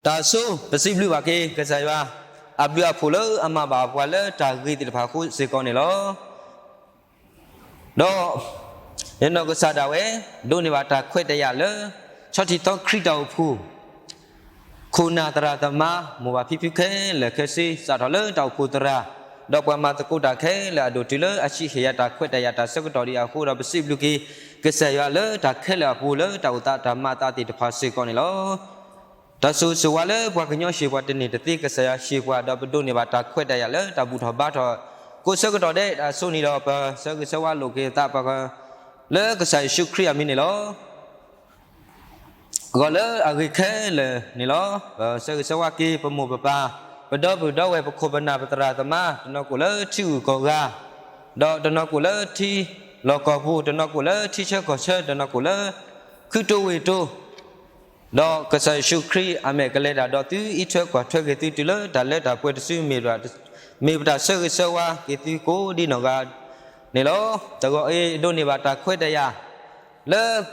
တၢ်ဆိ ပစံးဘျုးဘၣ်က့ၤကစၢ်ယွၤ အဘျုးအဖှိၣ်လၢအမၤဘၣ်ပှၤလၢတၢ်ဂ့ၤသ့ၣ်တဖၣ်အဃိစ့ၢ်ကီးန့ၣ်လီၤ. ဒီး ယနီၢ်ကစၢ်ဒၣ်ဝဲ ဒိးန့ၢ်ဘၣ်တၢ်ခွဲးတၢ်ယာ်လၢ ဆီထံသီခရံာ်တၢ်အိၣ်ဖှိၣ် ခိၣ်နၢ်သရၣ်သမါ မိၢ်ပၢ်ဖံဖုခဲလၢာ်ခဲဆ့ စးထီၣ်လၢတၢ်အိၣ်ဖှိၣ်သရၣ်, ဒီးပှၤမၤသကိးတၢ်ခဲလၢာ်အဒိၣ်တုၤလၢအဆံးဟ့ၣ်ယၤတၢ်ခွဲးတၢ်ယာ်တၢ်ဆၢကတီၢ်ဒံးအဃိဒီး ပစံးဘျုးက့ၤကစၢ်ယွၤလၢတၢ်ခဲလၢာ်အပူၤလၢတၢ်အိၣ်သးတၢ်မၤအသးသ့ၣ်တဖၣ်စ့ၢ်ကီးန့ၣ်လီၤ. တၢ်ဆိၣ်ဂ့ၤဆိၣ်ဝါလၢပှၤကညီဟ့ၣ်ပှၤတန့ၢ်တသ့ ကစၢ်ယွၤဟ့ၣ်ပှၤဒီးပဒိးန့ၢ်ဘၣ်တၢ်ခွဲးတၢ်ယာ်လၢတၢ်ဘူၣ်ထီၣ်ဘါထီၣ် ကိးဆၢကတီၢ်ဒဲးတၢ်ဆိန့ၣ်ဒီး ပဆၢဂ့ၤဆၢဝါလိာ်က့ၤသးပှၤ လၢကစၢ်ယ့ၣ်ၡူးခရံာ်အမံၤန့ၣ်လီၤ. ဂီၤလၢအဂ့ၤခဲလၢာ်န့ၣ်လီၤ. ပဆၢဂ့ၤဆၢဝါက့ၤပမိၢ်ပပၢ် ပဒီပုၢ်ဒီဝဲၢ် ပခိၣ်ပနၢ်ပသရၣ်သမါ တနီၤကိၣ်လၢထံဂုၤကီၢ်ဂၤ, ဒီးတနီၤကိၣ်လၢထံလီၢ်ကီၢ်ပူၤ, တနီၤကိၣ်လၢထံဆၢကီၢ်ဆၢ, တနီၤကိၣ်လၢ ခုတိဝ့ၢ်တိ, ဒီးကစၢ်ယ့ၣ်ၡူးခရံာ်အမဲာ်ကလဲၤတၢ်ဒီးသုအံးထွဲကွၢ်ထွဲက့ၤသုတုၤလၢတၢ်လၢတၢ်ပှဲၤတစု မ့ၢ်ပတၢ်ဆၢဂ့ၤဆၢဝါက့ၤသုကိးဒ်နီၢ်ဂၤန့ၣ်လီၤ. တဂီၤအံၤ ဒိးန့ၢ်ဘၣ်တၢ်ခွဲးတၢ်ယာ် လၢ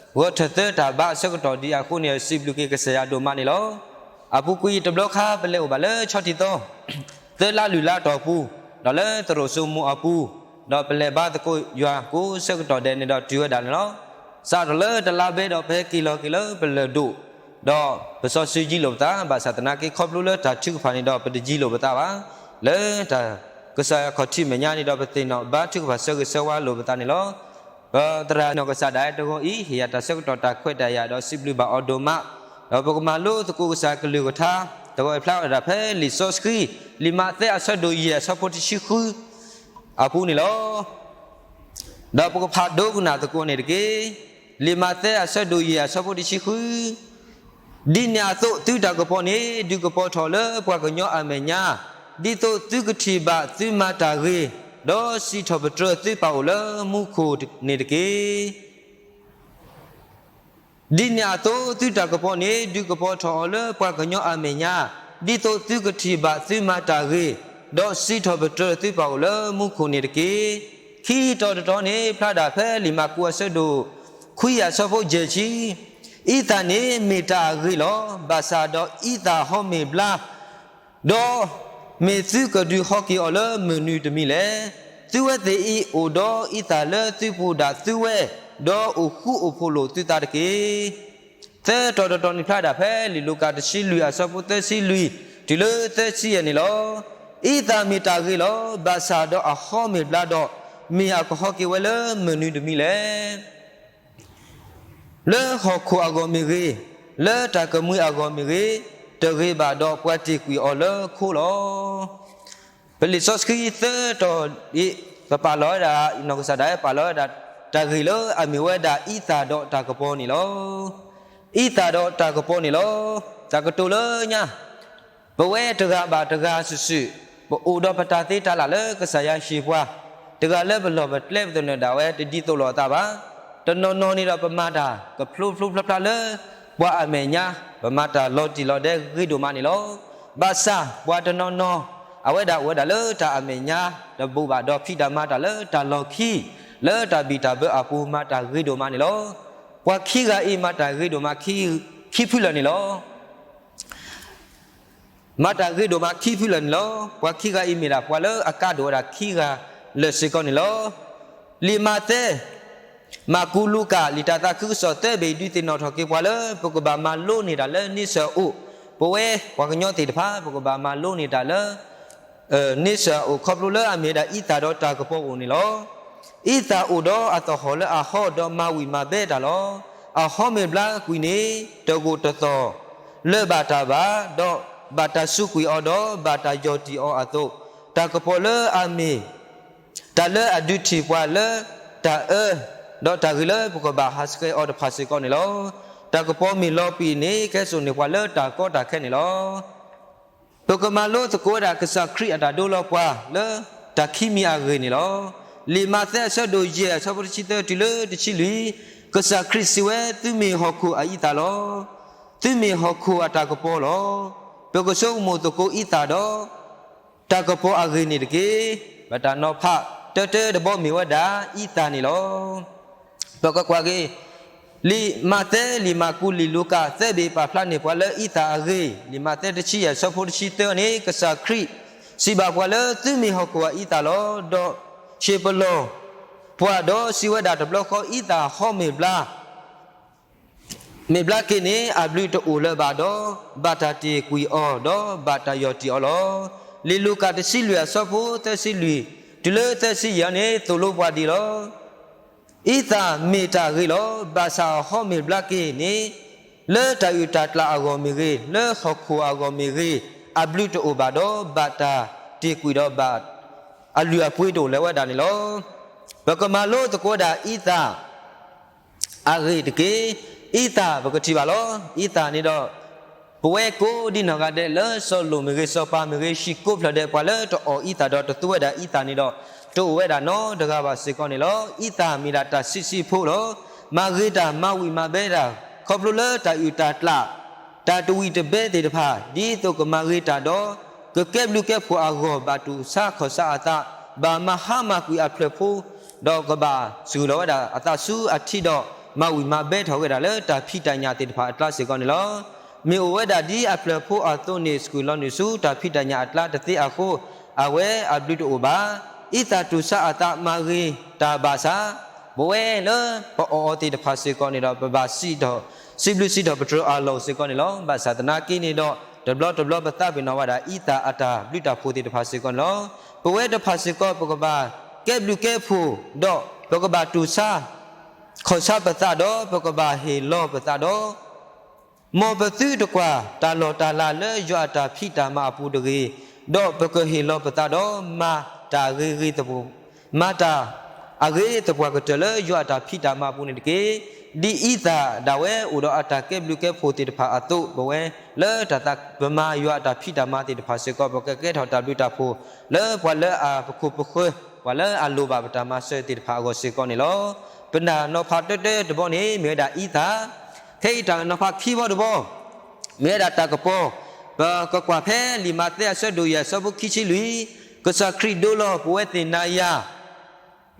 ဂီၤထၢၣ်သၢတၢ်ဘါအဆၢကတီၢ်ဒံးအဃိန့ၣ် စံးဘျုးက့ၤကစၢ်ယွၤဒိၣ်မးန့ၣ်လီၤ. အပူၤကွံာ်တဘျီခါ ပလဲၤအိၣ်ဘၣ်လၢဆီထံသီ သၢလါလွံၢ်လါတီၢ်ပူၤ, ဒီးလၢသရိာ်စိမိၤအပူၤ, ဒီးပလဲၤဘါသကိးယွၤကိးဆၢကတီၢ်ဒဲးန့ၣ်ဒီးတုၤဝဲဒၣ်န့ၣ်လီၤ. စးထီၣ်လၢတလါဘဲဒီးပဟဲက့ၤလီၤက့ၤလၢပလၢၢ်ဒိၣ်, ဒီးပစီဆှံယံလိာ်ပသး ဘၣ်ဆၣ်သနာ်က့ခီဖျိလၢတၢ်ထုကဖၣ်န့ၣ်ဒီး ပတယံလိာ်ပသးဘၣ်. လၢတၢ်ကစၢ်ယွၤခီၣ်ထံးမဲာ်ညါန့ၣ်ဒီး ပသ့ၣ်နီၣ်ဘါထုကဖၣ်ဆၢဂ့ၤဆၢဝါလိာ်ပသးန့ၣ်လီၤ. ပသရၣ်နီၢ်ကစၢ်ဒၣ်ဝဲတဂီၤအံၤ ဟ့ၣ်ယၤတၢ်ဆၢကတီၢ်တၢ်ခွဲးတၢ်ယာ်ဒီးစံးဘျုးဘၣ်အီၤဒိၣ်မး, ဒီးပကမၤလိသကိးကစၢ်ကလုၢ်ကထါ တဂီၤအံၤဖျါဝဲဒၣ်ဖဲလံာ်စီဆှံ လံာ်မးသဲအဆၢဒိၣ်ယဲၢ်အဆၢဖိတဆံဃု အပူၤန့ၣ်လီၤ. ဒီးပကဖးဒိကနၣ်သကိးန့ၣ်တက့ၢ်. လံာ်မးသဲအဆၢဒိၣ်ယဲၢ်အဆၢဖိတဆံဃု ဒ်န့ၣ်အသိးသုတၢ်ကပီၤန့ၣ် ဒုးကပီၤထီၣ်လၢပှၤကညီအမဲာ်ညါ, ဒ်သိးသုကထံၣ်ဘၣ်သုမၤတၢ်ဂ့ၤ, ဒီးစံးထီၣ်ပတြၢၤသုပၢ်အိၣ်လၢမူခိၣ်န့ၣ်တက့ၢ်. ဒ်န့ၣ်အသိးသုတၢ်ကပီၤန့ၣ် ဒုးကပီၤထီၣ်အီၤလၢပှၤကညီအမဲာ်ညါ, ဒ်သိးသုကထံၣ်ဘၣ်သုမၤတၢ်ဂ့ၤ, ဒီးစံးထီၣ်ပတြၢၤသုပၢ်အိၣ်လၢမူခိၣ်န့ၣ်တက့ၢ်. ခံတီၤတတီၤန့ၣ် ဖျါဒၣ်ဖဲလံာ်မၢ်ကူးအဆၢဒိၣ် ခွံအဆၢဖိယဲၢ်ဆံ, အံသၣ်န့ၣ်မ့ၢ်တၢ်အဂ့ၤလီၤ. ဘၣ်ဆၣ်ဒီးအံသၣ်ဟီမ့ၢ်ဘျါ, ဒီးမ့ၢ်သုကဒုးဟီက့ၤအီၤလၢမုၢ်နုာ်တမံၤလဲၣ်. သုဝဲသ့ၣ်အံၤအိၣ်ဒီးအံသၣ်လၢသုပူၤဒၣ်သုဝဲ, ဒီးအိၣ်ဃူအိၣ်ဖိးလိာ်သုသးတက့ၢ်. သၢတီၤတတီၤန့ၣ်ဖျါဒၣ်ဖဲလံာ်လူၤကၣ်တဆံလွံၢ်အဆၢဖိသၢဆံလွံၢ် တုၤလၢသၢဆံယဲၢ်န့ၣ်လီၤ. အံသၣ်မ့ၢ်တၢ်ဂ့ၤလီၤ. ဘၣ်ဆၣ်ဒီးအဟီမ့ၢ်ဘျါဒီး, မ့ၢ်အကဟီက့ၤဝဲလၢမုၢ်နုာ်တမံၤလဲၣ်. လၢဟီၣ်ခိၣ်အဂီၢ်မ့ၢ်ဂ့ၤ, လၢတၢ်ကမှံအဂီၢ်မ့ၢ်ဂ့ၤ, တဂ့ၤဘၣ်ဒီးပှၤတ့ၢ်ကွံာ်အီၤလၢခိလီၤ. ပလံာ်စီဆှံသၢတီၤအံၤ ပပာ်လီၤဝဲဒၣ် နီၢ်ကစၢ်ဒၣ်ဝဲပာ်လီၤဝဲဒၣ် တၢ်ဂ့ၢ်လၢအမ့ၢ်ဝဲဒၣ်အံသၣ်ဒီးတၢ်ကပီၤန့ၣ်လီၤ. အံသၣ်ဒီးတၢ်ကပီၤန့ၣ်လီၤ. တၢ်ကတိၤလၢညါ ပဝဲတဂၤဘၣ်တဂၤစုာ်စုာ် ပအိၣ်ဒီးပတၢ်သ့တၢ်လၢ်လၢကစၢ်ယွၤဟ့ၣ်ပှၤ, တဂၤလၢပလီၢ်ပကျဲပသနၢၣ်ဒၣ်ဝဲတဒ်သိးလိာ်အသးဘၣ်. တနီၤနီၤန့ၣ်ဒီးပမၤတၢ်ကဖျိဖျိဖျါဖျါလၢ ပှၤအမဲာ်ညါ, ပမၤတၢ်လီၤတံၢ်လီၤဒဲဂ့ၤဒိၣ်မးန့ၣ်လီၤ. ဘၣ်ဆၣ်ပှၤတနီၤနီၤ အဝဲဒၣ်အိၣ်ဝဲဒၣ်လၢတၢ်အမဲာ်ညါတဘိးဘၣ်ဒီးဖံးတၢ်မၤတၢ်လၢတၢ်လီၢ်ခံ, လၢတၢ်ဘံၣ်တၢ်ဘၢအပူၤ မၤတၢ်ဂ့ၤဒိၣ်မးန့ၣ်လီၤ. ပှၤခံဂၤအံၤမၤတၢ်ဂ့ၤဒိၣ်မးခံဖုလၢာ်န့ၣ်လီၤ. မၤတၢ်ဂ့ၤဒိၣ်မးခံဖုလၢာ်န့ၣ်လီၤ. ပှၤခံဂၤအံၤမ့ၢ်ဒၣ်ပှၤလၢအကါဒိၣ်ဝဲဒၣ်ခံဂၤလၢာ်စ့ၢ်ကီးန့ၣ်လီၤ. လံာ်မးသဲ, မၢ်ကူး လူၤကၣ် လံာ်တၢ်သးခုကစီၣ်သၢဘ့ၣ်အံၤ ဒုးသ့ၣ်နီၣ်ထီၣ်က့ၤပှၤလၢ ပကဘၣ်မၤလိန့ၢ်တၢ်လၢန့ဆၢၣ်အအိၣ်, ပဝဲပှၤကညီသ့ၣ်တဖၣ် ပကဘၣ်မၤလိန့ၢ်တၢ်လၢ န့ဆၢၣ်အအိၣ်ခီဖျိလၢအမ့ၢ်ဝဲဒၣ်အံသၣ်ဒီးတၢ်ကပီၤအအိၣ်န့ၣ်လီၤ. အံသၣ်အိၣ်ဒီးအသဟီၣ်လၢအဟီဒီးမၤဝံၤမၤဘဲတၢ်လီၤ. အဟီမ့ၢ်ဘျါကွံာ်န့ၣ် တဂိာ်တသီၣ်လၢၤဘၣ်တၢ်ဘၣ်, ဒီးဘၣ်တၢ်စူးကွံာ်အီၤဒီးဘၣ်တၢ်ယီၢ်တံၢ်အီၤအသိး, တၢ်ကပီၤလၢအမ့ၢ် တၢ်လၢအဒုးထံၣ်ပှၤလၢတၢ်အၢ, ဒီးတၢ်ဂ့ၤလၢပကဘၣ်ဟးဆှဲးအီၤတဖၣ်စ့ၢ်ကီးန့ၣ်လီၤ. တၢ်ကပီၤမ့ၢ်လီၤပံာ်န့ၣ် ကဲစိာ်န့ၢ်ပှၤလၢတၢ်ကီတၢ်ခဲန့ၣ်လီၤ. ပကမၤလိသကိးဝဲဒၣ်ကစၢ်ခရံာ်အတၢ်ဒိလီၤပှၤလၢတၢ်ခံမံၤအဂ့ၢ်န့ၣ်လီၤ. လံာ်မးသဲအဆၢဒိၣ်ယဲၢ်အဆၢဖိတဆံသၢတုၤလၢတဆံလွံၢ်, ကစၢ်ခရံာ်စံးဝဲ သုမ့ၢ်ဟီၣ်ခိၣ်အအံသၣ်လီၤ. သုမ့ၢ်ဟီၣ်ခိၣ်အတၢ်ကပီၤလီၤ. ပကဆိကမိၣ်သကိးအံသၣ်ဒီး တၢ်ကပီၤအဂ့ၢ်န့ၣ်တက့ၢ်. ပတၢ်နီၤဖးတၢတၢတဘီမ့ၢ်ဝဲဒၣ်အံသၣ်န့ၣ်လီၤ. ပကကွၢ်က့ၤ လံာ်မးသဲ, လံာ်မၢ်ကူး, လံာ်လူၤကၣ် သၢဘ့ၣ်ပာ်ဖျါန့ၢ်ပှၤလၢအံသၣ်အဂ့ၢ်. လံာ်မးသဲတဆံယဲၢ် အဆၢဖိတဆံသၢန့ၣ် ကစၢ်ခရံာ်စံးဘၣ်ပှၤလၢ သုမ့ၢ်ဟီၣ်ခိၣ်အံသၣ်လီၤ. ဒီးဆံးပလီၢ်ပှၤဒီးစံးဝဲဒၣ်တဘျီဃီ အံသၣ်ဟီမ့ၢ်ဘျါ မ့ၢ်ဘျါက့ၤန့ၣ် အဘျုးတအိၣ်လၢၤဘၣ်ဒီး ဘၣ်တၢ်တ့ၢ်ကွံာ်အီၤ ဒီးဘၣ်တၢ်ယီၢ်တံၢ်အီၤလီၤ. လံာ်လူၤကၣ်တဆံလွံၢ်အဆၢဖိသၢဆံလွံၢ် တုၤလၢသၢဆံယဲၢ်န့ၣ် သိၣ်လိပှၤဒ်အံၤလီၤ. အံသၣ်မ့ၢ်တၢ်ဂ့ၤလီၤ. ဘၣ်ဆၣ်အဟီမ့ၢ်ဘျါက့ၤန့ၣ် လၢတၢ်အုၣ်တၢ်ကျၢၤအဂီၢ်မ့ၢ်ဂ့ၤ, လၢဟီၣ်ခိၣ်အဂီၢ်မ့ၢ်ဂ့ၤ, အဘျုးတအိၣ်ဘၣ်ဒီး ဘၣ်တၢ်တ့ၢ်ကွံာ်ဒီးဘၣ် အလုၢ်အပှ့ၤတအိၣ်လၢၤဝဲဒၣ်န့ၣ်လီၤ. ပကမၤလိသကိးဝဲဒၣ်အံသၣ် အဂ့ၢ်တက့ၢ်. အံသၣ်ပကထံၣ်ဘၣ်လီၤ. အံသၣ်န့ၣ်ဒီး ပဝဲကိးဒ်နီၢ်ဂၤဒဲးလၢစီၤလိာ်မ့ၢ်ဂ့ၤ, စီၤပၤမ့ၢ်ဂ့ၤ, ဟံၣ်ကိးဖျၢၣ်ဒဲး ပှၤလၢတအီၣ်အံသၣ်ဒီးတသူဝဲဒၣ်အံသၣ်န့ၣ်ဒီး တအိၣ်ဝဲဒၣ်နီတဂၤဘၣ်စ့ၢ်ကီးန့ၣ်လီၤ. အံသၣ်မ့ၢ်ဒၣ်တၢ်ဆံးဆံးဖိလီၤ. မၤဂ့ၤတၢ် မၤဝံၣ်မၤဘဲတၢ် ခီဖျိလၢတၢ်အုၣ်တၢ်ကျၢၤ တၢ်တဝံၣ်တဘဲသ့ၣ်တဖၣ် ဒ်သိးကမၤဂ့ၤတၢ်ဒီး ကကဲဘျုးကဲဖှိၣ်အဂီၢ် ဘၣ်တူၢ်ဆါခီၣ်ဆါအသး, ဘၣ်မၤဟါမၢ်ကွံာ်အဖျၢၣ်ဖိ ဒီးကဘၣ်စှၤလီၤဝဲဒၣ်အသးဆူအထံဒီး မၤဝံၣ်မၤဘဲထီၣ်ဝဲဒၣ်လၢတၢ်ဖံးတၢ်ညၣ်သ့ၣ်တဖၣ်အကျါစ့ၢ်ကီးန့ၣ်လီၤ. မ့ၢ်အိၣ်ဝဲဒၣ်ဒ်အဖျၢၣ်ဖိအသိးန့ၣ် စှၤလီၤနုာ်ဆူတၢ်ဖံးတၢ်ညၣ်အကျါတသ့အဃိ အဝဲအဘျုးတအိၣ်ဘၣ်. အံသၣ်တူၢ်ဆါအသး မၤဂ့ၤတၢ်ဘၣ်ဆၣ် ပဝဲလၢပအီၣ်အီၤသ့ၣ်တဖၣ်စ့ၢ်ကီးန့ၣ်ဒီး ပဘၣ်စံးဘျုးစံးထီၣ်ပတြၢၤအလီၢ်စ့ၢ်ကီးန့ၣ်လီၤ. ဘၣ်ဆၣ်သနာ်က့န့ၣ်ဒီး တဘျီတဘျီပသးပ့ၤနီၣ်ဝဲဒၣ် အံသၣ်အတၢ်ဘျုးတၢ်ဖှိၣ်သ့ၣ်တဖၣ်စ့ၢ်ကီးန့ၣ်လီၤ. ပဝဲတဖၣ်စ့ၢ်ကီး ပကဘၣ်ကဲဘျုးကဲဖှိၣ် ဒီးပကဘၣ်တူၢ်ဆါ ခီၣ်ဆါပသးဒီး ပကဘၣ်ဟ့ၣ်လီၤပသးဒီး မ်ပသုတကွၢ် တၢ်လီၢ်တၢ်လၤလၢယွၤအတၢ်ဖံးတၢ်မၤအပူၤတဂ့ၤ, ဒီးပကဟ့ၣ်လီၤပသးဒီး မၤတၢ်ဂ့ၤဂ့ၤသပှၢ် မၤတၢ်အဂ့ၤသပှၢ်ကတၢၢ်လၢယွၤအတၢ်ဖံးတၢ်မၤအပူၤန့ၣ်တက့ၢ်. ဒ်အံသၣ်ဒၣ်ဝဲအိၣ်ဒီးအတၢ်ကဲဘျုးကဲဖှိၣ်သ့ၣ်တဖၣ်အသိး ပဝဲလၢတၢ်သးပမၤယွၤအတၢ်ဖံးတၢ်မၤသ့ၣ်တဖၣ်စ့ၢ်ကီး ပကကဲထီၣ်တၢ်ဘျုးတၢ်ဖှိၣ် လၢပှၤလၢအပခိၣ်ပဃၢၤ ပှၤလၢအလိၣ်ဘၣ်ပတၢ်မၤစၢၤသ့ၣ်တဖၣ်အဂီၢ်စ့ၢ်ကီးန့ၣ်လီၤ. ပတၢ်နီၤဖးတၢတၢတဘီန့ၣ် မ့ၢ်ဝဲဒၣ်အံသၣ်, ခဲအံၤတၢ်နီၤဖးခံဘီတဘီ မ့ၢ်ဝဲဒၣ်တၢ်ကပီၤ, ပကကွၢ်ဖဲလံာ်မးသဲအဆၢဒိၣ်ယဲၢ်အဆၢဖိခံဆံလွံၢ်, ကစၢ်ခရံာ်ဒိလီၤပဝဲသ့ၣ်နၤယၤ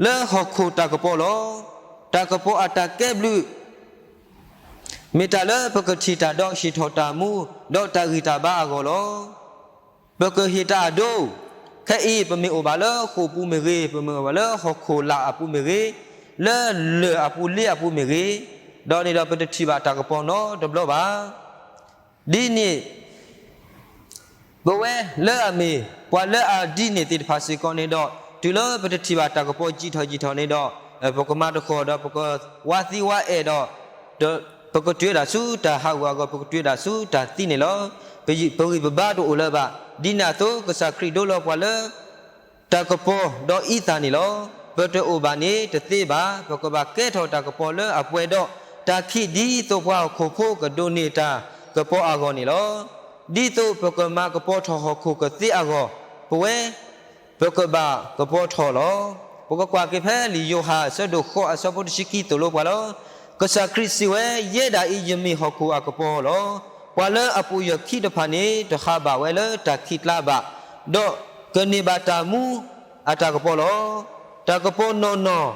လၢဟီၣ်ခိၣ်တၢ်ကပီၤလီၤ. တၢ်ကပီၤအတၢ်ကဲဘျုး မ့ၢ်တၢ်လၢပကထံၣ်တၢ်ဒီးဟ့ၣ်ထီၣ်တၢ်မူ ဒီးတၢ်ဂံၢ်တၢ်ဘါအဂီၢ်လီၤ. ပကဟ့ၣ်တၢ်အဒိ, ခဲအံၤပမ့ၢ်အိၣ်ဘၣ်လၢဃိာ်ပူၤမ့ၢ်ဂ့ၤ, ပမ့ၢ်အိၣ်ဘၣ်လၢဟီၣ်ခိၣ်လာ်အပူၤမ့ၢ်ဂ့ၤ, လၢလၢၢ်အပူၤလ့အပူၤမ့ၢ်ဂ့ၤ, ဒီးန့ၣ်ဒီးပတထံၣ်ဘၣ်တၢ်ကပီၤနီတဘျီဘၣ်. ဒ်န့ၣ် ပဝဲလၢအမ့ၢ် ပှၤလၢအဒ်န့ၣ်သ့ၣ်တဖၣ်စ့ၢ်ကီးန့ၣ်ဒီး တုၤလၢပတထံၣ်ဘၣ်တၢ်ကပီၤယံာ်ထီၣ်ယံာ်ထီၣ်န့ၣ်ဒီး ပကမၤတဃီၤဒီး ပကဝါသံဝါအဲၣ်ဒီး ပကတုၤဝဲဒၣ်ဆူတၢ်ဟးဂူာ်အဂီၢ်, ပကတုၤဝဲဒၣ်ဆူတၢ်သံန့ၣ်လီၤ. ပဂံၢ်ပဘါတအိၣ်လၢၤဘၣ်. ဒ်န့ၣ်အသိး ကစၢ်ခရံာ်ဒိလီၤပှၤလၢ တၢ်ကပီၤဒီးအံသၣ်န့ၣ်လီၤ. ပတအိၣ်ဘၣ်န့ၣ်တသ့ဘၣ်. ပကဘၣ်ကဲထီၣ်တၢ်ကပီၤလၢအပှဲၤဒီးတၢ်ခံး ဒ်သိးပှၤဟီၣ်ခိၣ်ဖိကဒိးန့ၢ်တၢ်ကပီၤအဂီၢ်န့ၣ်လီၤ. ဒ်သိးပကမၤကပီၤထီၣ်ဟီၣ်ခိၣ်ကသ့အဂီၢ်, ပဝဲ ပကဘၣ်ကပီၤထီၣ်လီၤ. ပကကွၢ်က့ၤဖဲလံာ်ယိၤဟၣ်အဆၢဒိၣ်ဃိးအဆၢဖိတဆံခံသိၣ်လိပှၤလီၤ. ကစၢ်ခရံာ်စံးဝဲ, ယဲဒၣ်အံၤယမ့ၢ်ဟီၣ်ခိၣ်အကပီၤလီၤ. ပှၤလၢအပိာ်ယခံတဖၣ်န့ၣ် တဃၣ်ဘၣ်ဝဲလၢတၢ်ခံးကျါဘၣ်, ဒီးကန့ၢ်ဘၣ်တၢ်မူအတၢ်ကပီၤလီၤ. တၢ်ကပီၤနီၢ်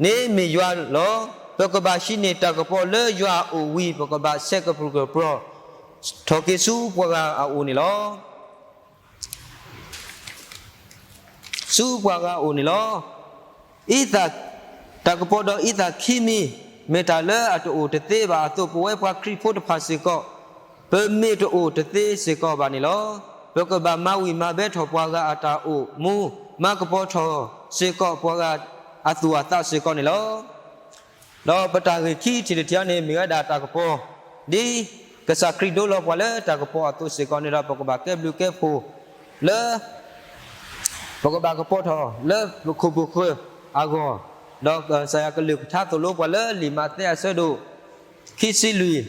နီၢ်န့ၣ်မ့ၢ်ယွၤလီၤ. ပကဘၣ်ဟံးန့ၢ်တၢ်ကပီၤလၢယွၤအအိၣ်ဝံၤ ပကဘၣ်ဆဲးကပြုၢ်ကပြီၤ ထီၣ်က့ၤဆူပှၤဂၤအအိၣ်န့ၣ်လီၤ. ဆူပှၤဂၤအအိၣ်န့ၣ်လီၤ. အံသၣ်, တၢ်ကပီၤဒီးအံသၣ်ခံမံၤ မ့ၢ်တၢ်လၢအတအိၣ်တသ့ဘၣ်အသိး ပဝဲပှၤခရံာ်ဖိတဖၣ်စ့ၢ်ကီး ပမ့ၢ်တအိၣ်တသ့စ့ၢ်ကီးဘၣ်န့ၣ်လီၤ. ပကဘၣ်မၤဝံၤမၤဘဲထီၣ်ပှၤဂၤအတၢ်အိၣ်မူ, မၤကပီၤထီၣ်စ့ၢ်ကီးပှၤဂၤအသူၣ်အသးစ့ၢ်ကီးန့ၣ်လီၤ. ဒီးပတၢ်ဂ့ၢ်ခံထံၣ်တထံၣ်အံၤန့ၣ် မ့ၢ်ဝဲဒၣ်တၢ်ကပီၤ, ဒ်ကစၢ်ခရံာ်ဒိလီၤပှၤလၢတၢ်ကပီၤအသိးစ့ၢ်ကီးန့ၣ်ဒီး ပကဘၣ်ကဲဘျုးကဲဖှိၣ်လၢ ပကဘၣ်ကပီၤထီၣ်လၢပခိၣ်ပဃၢၤအဂီၢ်, ဒီးကစၢ်ယွၤကလုၢ်ကထါသိၣ်လိပှၤလၢလံာ်မးသဲအဆၢဒိၣ်ခံဆံလွံၢ်,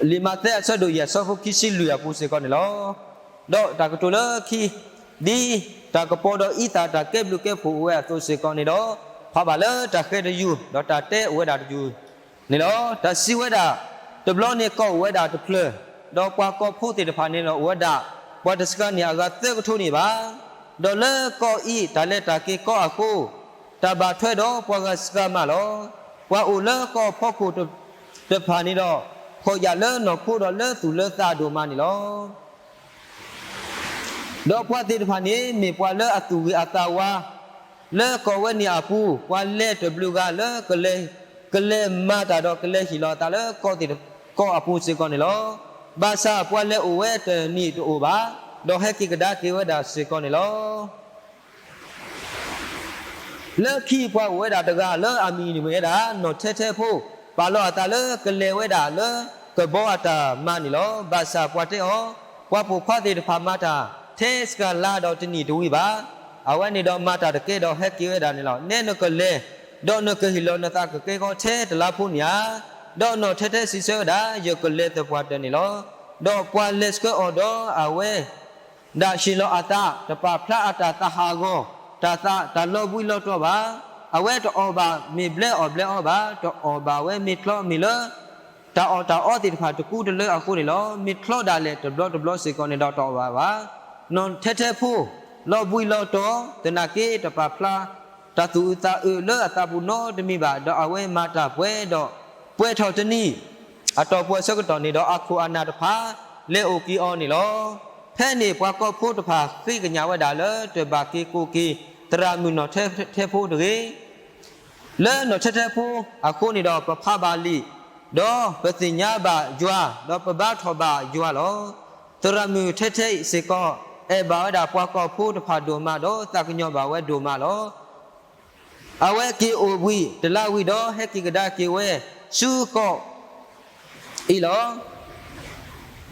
လံာ်မးသဲအဆၢဒိၣ်ယဲၢ်အဆၢဖိခံဆံလွံၢ်အပူၤစ့ၢ်ကီးန့ၣ်လီၤ. ဒီးတၢ်ကတိၤလၢခံ, ဒ်တၢ်ကပီၤဒီးအံသၣ်တၢ်ကဲဘျုးကဲဖှိၣ်အိၣ်ဝဲအသိးစ့ၢ်ကီးန့ၣ်ဒီး, ဖးဘၣ်လၢတၢ်ဃဲတယုၢ်, ဒီးတၢ်တဲအိၣ်ဝဲဒၣ်တယုၢ်န့ၣ်လီၤ. တၢ်စံးဝဲဒၣ်, တဘျီန့ၣ်ကီၢ်အိၣ်ဝဲဒၣ်တဖျၢၣ်, ဒီးပှၤကီၢ်ဖိသ့ၣ်တဖၣ်န့ၣ်ဒီးအိၣ်ဝဲဒၣ်, ပှၤတစှၤန့ၢ်အဂၤသၢကထိန့ၣ်ဘၣ်. ဒီးလၢကီၢ်အံၤတၢ်လဲၤတၢ်က့ၤကီအဃိ, တၢ်ဘၣ်ထွဲဒီးပှၤဂၤစှၤမးလီၤ. ပှၤအိၣ်လၢကီၢ်ဖီခိၣ်တဖၣ်န့ၣ်ဒီး ဖှီၣ်ယာ်လၢနီၢ်ခိဒီးလၢသူၣ်လၢသးဒိၣ်မးန့ၣ်လီၤ. ဒီးပှၤသ့ၣ်တဖၣ်န့ၣ်မ့ၢ်ပှၤလၢအသူၣ်ဂ့ၤအသးဝါ လၢကီၢ်ဝဲန့ၣ်အပူၤ ပှၤလဲၤတဘျုးဂၤလၢ ကလဲၤမၤတၢ်ဒီးကလဲၤဟ့ၣ်လီၤအသးလၢကီၢ်သ့ၣ်တဖၣ် ကီၢ်အပူၤစ့ၢ်ကီးန့ၣ်လီၤ. ဘၣ်ဆၣ်ပှၤလဲၤအိၣ်ဝဲတနံၣ်တအိၣ်ဘၣ်, ဒီးဟဲက့ၤကဒါက့ၤဝဲဒၣ်စ့ၢ်ကီးန့ၣ်လီၤ. လၢခံပှၤအိၣ်ဝဲဒၣ်တဂၤလၢအမံၤမ့ၢ်ဝဲဒၣ် နီၢ်ထဲထဲဖိ ပာ်လီၤအသးလၢကလဲၤဝဲဒၣ်လၢကဘီအတၢ်မၤန့ၣ်လီၤ. ဘၣ်ဆၣ်ပှၤတဲအီၤ, ပှၤပိာ်ခွါသ့ၣ်တဖၣ်မၤတၢ် ထဲစှၤလါဒီးတနံၣ်တဝံၤဘၣ်. အဝဲန့ၣ်ဒီးမၤတၢ်တကဲဒီးဟဲက့ၤဝဲဒၣ်န့ၣ်လီၤ. နဲနကလဲၤ, ဒီးနကဟ့ၣ်လီၤနသးကကဲကီထဲတလါဖိန့ၣ်ဧါ. ဒီးနီၢ်ထဲထဲစံးဆၢဝဲဒၣ်, ယကလဲၤသပှၢ်တၢၢ်န့ၣ်လီၤ. ဒီးပှၤလဲၤဆှၢအီၤဒီးအဝဲ ဒၣ်ဟ့ၣ်လီၤအသး တပာ်ဖျါအတၢ်သးဟးဂီၤ, တၢ်သးတၢ်လီၤဘှံးလီၤတီၤဘၣ်. အဝဲတအီၣ်ဘၣ်မ့ၢ်ဘျဲအီၣ်ဘျဲအီဘၣ်, တအီၣ်ဘၣ်ဝဲမ့ၢ်ချီမ့ၢ်လၢ တၢ်အီၣ်တၢ်အီသ့ၣ်တဖၣ်တကူတလၢအဃိန့ၣ်လီၤ. မ့ၢ်ချီဒၣ်လဲာ်တဘျီတဘျီစ့ၢ်ကီးန့ၣ်ဒီးတအီၣ်ဘၣ်ဘၣ်. နီၢ်ထဲထဲဖိ လီၤဘှံးလီၤတီၤ သနာ်က့တပာ်ဖျါ တၢ်သူၣ်အုးသးအုးလၢအသးပူၤနီတမံၤဘၣ်. ဒီးအဝဲမၤတၢ်ပှဲၤဒီး ပှဲၤထီၣ်တနံၣ် အတီၢ်ပူၤအဆၢကတီၢ်န့ၣ်ဒီး အခိၣ်အနၢ်တဖၣ် လဲၤအိၣ်က့ၤအီၤန့ၣ်လီၤ. ဖဲန့ၣ်ပှၤကီၢ်ဖိတဖၣ်ဃ့ကညးဝဲဒၣ်လၢ တဘၣ်က့ၤကိးက့ၤ သရၣ်မုၣ်နီၢ်ထဲထဲဖိတဂ့ၤ. လၢနီၢ်ထဲထဲဖိအဃိန့ၣ်ဒီး ပဖးဘၣ်လံာ်, ဒီးပသ့ၣ်ညါဘၣ်ယွၤ, ဒီးပဘါထီၣ်ဘၣ်ယွၤလီၤ. သရၣ်မုၣ်ထဲထဲအံၤစ့ၢ်ကီး အဲၣ်ဘၣ်ဝဲဒၣ်ပှၤကီၢ်ဖိတဖၣ်ဒိၣ်မးဒီး သးကညီၤဘၣ်ဝဲဒိၣ်မးလီၤ. အဝဲက့ၤအိၣ်ဘှံးတလါဝံၤဒီး ဟဲက့ၤကဒါက့ၤဝဲဆူကီၢ်အံၤလီၤ.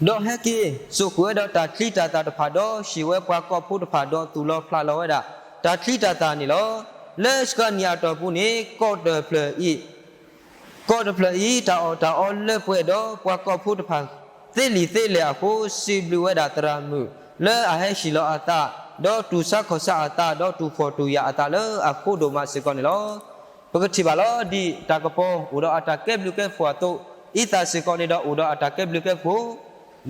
ဒီးဟဲက့ၤစိာ်ဃုာ်ဝဲဒီးတၢ်ချံတၢ်သၣ်တဖၣ်ဒီး ဟ့ၣ်ဝဲပှၤကီၢ်ဖိတဖၣ်ဒီးသူၣ်လီၤဖျးလီၤဝဲဒၣ် တၢ်ချံတၢ်သၣ်န့ၣ်လီၤ. လၢစှၤနံၣ်အတီၢ်ပူၤန့ၣ် ကီၢ်တဖျၢၣ်အံၤ ကီၢ်တဖျၢၣ်အံၤ တၢ်အီၣ်တၢ်အီလၢပှဲၤဒီး ပှၤကီၢ်ဖိတဖၣ်သ့လံာ်သ့လဲၢ်အဃိ စံးဘျုးဝဲဒၣ်သရၣ်မုၣ် လၢအဟဲဟ့ၣ်လီၤအသး ဒီးတူၢ်ဆါခီၣ်ဆါအသး ဒီးတူၢ်ဖှီၣ်တူၢ်ယာ်အသးလၢအဃိဒိၣ်မးစ့ၢ်ကီးန့ၣ်လီၤ. ပကထံၣ်ဘၣ်လီၤ ဒ်တၢ်ကပီၤအိၣ်ဒီးအတၢ်ကဲဘျုးကဲဖှိၣ်အသိး, အံသၣ်စ့ၢ်ကီးန့ၣ်ဒီးအိၣ်ဒီးအတၢ်ကဲဘျုးကဲဖှိၣ်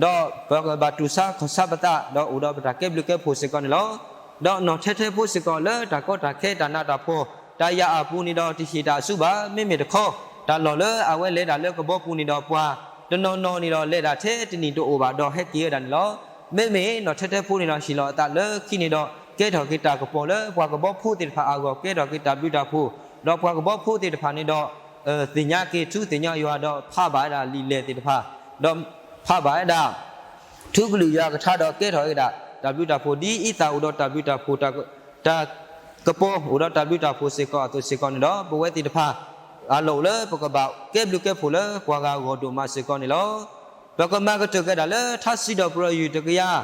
ဒီးပကဘၣ်တူၢ်ဆါခီၣ်ဆါပသး ဒီးအိၣ်ဒီးပတၢ်ကဲဘျုးကဲဖှိၣ်စ့ၢ်ကီးန့ၣ်လီၤ. ဒီးနီၢ်ထဲထဲဖိစ့ၢ်ကီးလၢတၢ်ကီတၢ်ခဲတၢ်နးတၢ်ဖှီၣ် တၢ်ယာ်အပူၤန့ၣ်ဒီး တဟ့ၣ်တၢ်အစုဘၣ်, မ့မ့ၢ်တခီ တၢ်လီၢ်လၢအဝဲလဲၤဒၣ်လၢကဘီပူၤန့ၣ်ဒီး ပှၤတနီၤနီၤန့ၣ်ဒီး လဲၤဒၣ်ထဲတနံၣ်တအိၣ်ဘၣ်ဒီးဟဲက့ၤဝဲဒၣ်န့ၣ်လီၤ. မ့မ့ၢ်နီၢ်ထဲထဲဖိန့ၣ်ဒီး ဟ့ၣ်လီၤအသးလၢခံန့ၣ်ဒီး ကဲထီၣ်က့ၤတၢ်ကပီၤလၢပှၤကဘီဖိသ့ၣ်တဖၣ်အဂီၢ် ကဲထီၣ်က့ၤတၢ်ဘျုးတၢ်ဖှိၣ်, ဒီးပှၤကဘီဖိသ့ၣ်တဖၣ်န့ၣ်ဒီး သ့ၣ်ညါက့ၤထူသ့ၣ်ညါယွၤဒီးဖးဘၣ်ဝဲဒၣ်လံာ်လဲၢ်သ့ၣ်တဖၣ်, ဒီးဖးဘၣ်ဝဲဒၣ် ထူကလုာ်ယွၤကထါဒီးကဲထီၣ်ဝဲဒၣ် တၢ်ဘျုးတၢ်ဖှိၣ် ဒ်အံသၣ်အိၣ်ဒီးတၢ်ဘျုးတၢ်ဖှိၣ်, တၢ်ကပီၤအိၣ်ဒီးတၢ်ဘျုးတၢ်ဖှိၣ်စ့ၢ်ကီးအသိးစ့ၢ်ကီးန့ၣ်ဒီး ပဝဲသ့ၣ်တဖၣ် အလီၢ်အိၣ်လၢပကဘၣ်ကဲဘျုးကဲဖှိၣ်လၢပှၤဂၤအဂီၢ်ဒိၣ်မးစ့ၢ်ကီးန့ၣ်လီၤ. ပကမၤကတၢၢ်ကဲဒၣ်လၢထါစံးထီၣ်ပတြၢၤယုၢ်တကယၤ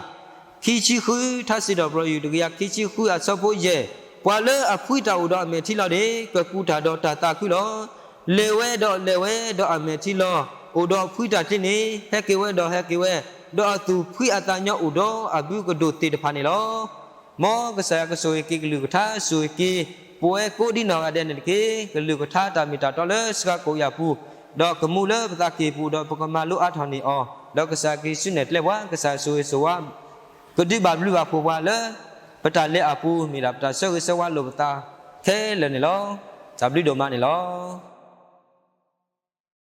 ခံဆံဃု, ထါစံးထီၣ်ပတြၢၤယုၢ်တကယၤခံဆံဃုအဆၢဖိယဲၢ်, ပှၤလၢအဖှံတၢ်အိၣ်ဒီးအမဲာ်ထံလီၤန့ၣ် ကကူးတၢ်ဒီးတၢ်သးခုလီၤ. လဲၤဝဲဒီးလဲၤဝဲဒီးအမဲာ်ထံလီၤ, အိၣ်ဒီးဖှံတၢ်ချ့န့ၣ် ဟဲက့ၤဝဲဒီးဟဲက့ၤဝဲ, ဒီးအသူၣ်ဖှံအသးညီအိၣ်ဒီးအဘုကဒိၣ်သ့ၣ်တဖၣ်န့ၣ်လီၤ. မ်ကစၢ်ယွၤကဆိၣ်ဂ့ၤက့ၤကလုၢ်ကထါ ဆိၣ်ဂ့ၤက့ၤ ပဝဲကိးဒံနီၢ်ဂၤဒဲးန့ၣ်တက့ၢ်. ကလုၢ်ကထါတၢ်မ့ၢ်တၢ်တီလၢစှၤကိာ်ယၢ်ပူၤ, ဒီးကမူလၢပသးကံၢ်ပူၤ ဒီးပကမၤလိအါထီၣ်န့ၢ်အီၤ, ဒီးကစၢ်ယ့ၣ်ၡူးနဲၣ်ကျဲပှၤ, ကစၢ်ယွၤဆိၣ်ဂ့ၤဆိၣ်ဝါ ကဒုးဘၣ်ဘျုးဘၣ်ဖှိၣ်ပှၤလၢ ပတၢ်လဲၤအပူၤ မ့ၢ်ဒၣ်ပတၢ်ဆၢဂ့ၤဆၢဝါလိာ်ပသးခဲလၢာ်န့ၣ်လီၤ. တၢ်ဘျုးဒိၣ်မးန့ၣ်လီၤ.